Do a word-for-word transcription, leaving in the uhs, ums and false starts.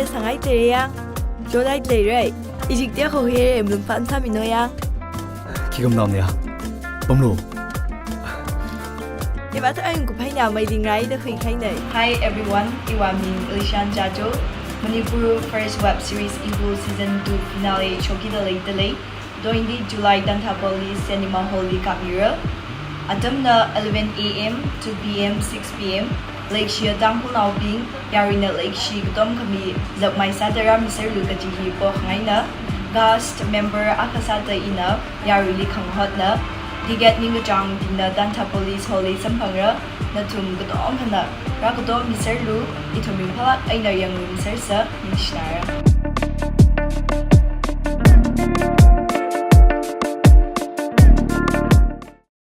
Sangai tere yang. Jodai tere. Ijik dia ko here emlum pan tami no yang. Kigam nam ya. Pamlo. Iba ta ayung kupai na mai ding rai da hui kai nai. Hi everyone, iwa ming Lishan Jajo. Manipur first web series Ibu season two finale choki da lei da lei. Doing di July Dantapoli Cinema Hall di kamira. Atam na eleven a m, two p m, six p m. Like shi atang ku nau bing, yari na like shi kutom kami zak mai sa da ra misar lu ka jihi po ngai na. Cast member aka sa da ina, yari li kang hot na. Ticket ning ka jang ding na Dantapoli Hall li sampang ra, na tum kutom kana. Ra kutom misar lu, itum yung palak ay na yang lu misar sa, ning shinara.